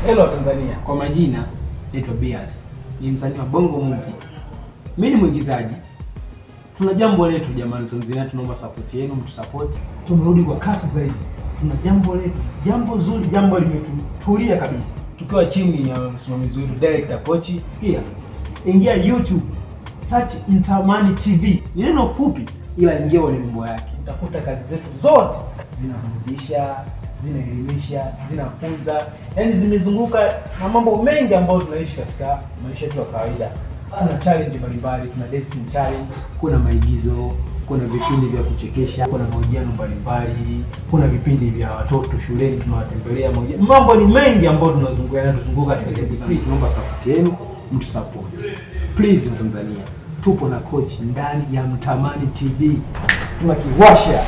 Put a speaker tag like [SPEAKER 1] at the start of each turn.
[SPEAKER 1] Hello Tanzania.
[SPEAKER 2] Kwa majina naitwa Bias, ni msanii wa Bongo Movie. Mimi ni mwigizaji. Tuna jambo letu jamani, Tanzania, tunaomba support yenu, mtusupport. Tumerudi kwa kasi zaidi. Tuna jambo letu, jambo zuri, jambo limetulia kabisa, tukiwa chini ya msimamizi wetu director Kochi. Sikia, ingia YouTube, search Mtamani TV, ni neno fupi, ila ingia uone mambo yake, utakuta kazi zetu zote zinaburudisha, zinaelimisha, zinafunza, yaani zimezunguka na mambo mengi ambayo tunaishi katika maisha yetu ya kawaida. Kuna challenge mbalimbali, kuna dancing challenge, kuna maigizo, kuna vipindi vya kuchekesha, kuna mahojiano mbalimbali, kuna vipindi vya watoto shuleni tunawatembelea mahojiano. Mambo ni mengi ambayo tunazunguka yanatuzunguka katika jamii. Tunaomba support yenu, mtu support. Please Mtanzania, tupo na coach ndani ya Mtamani TV, tunakiwasha.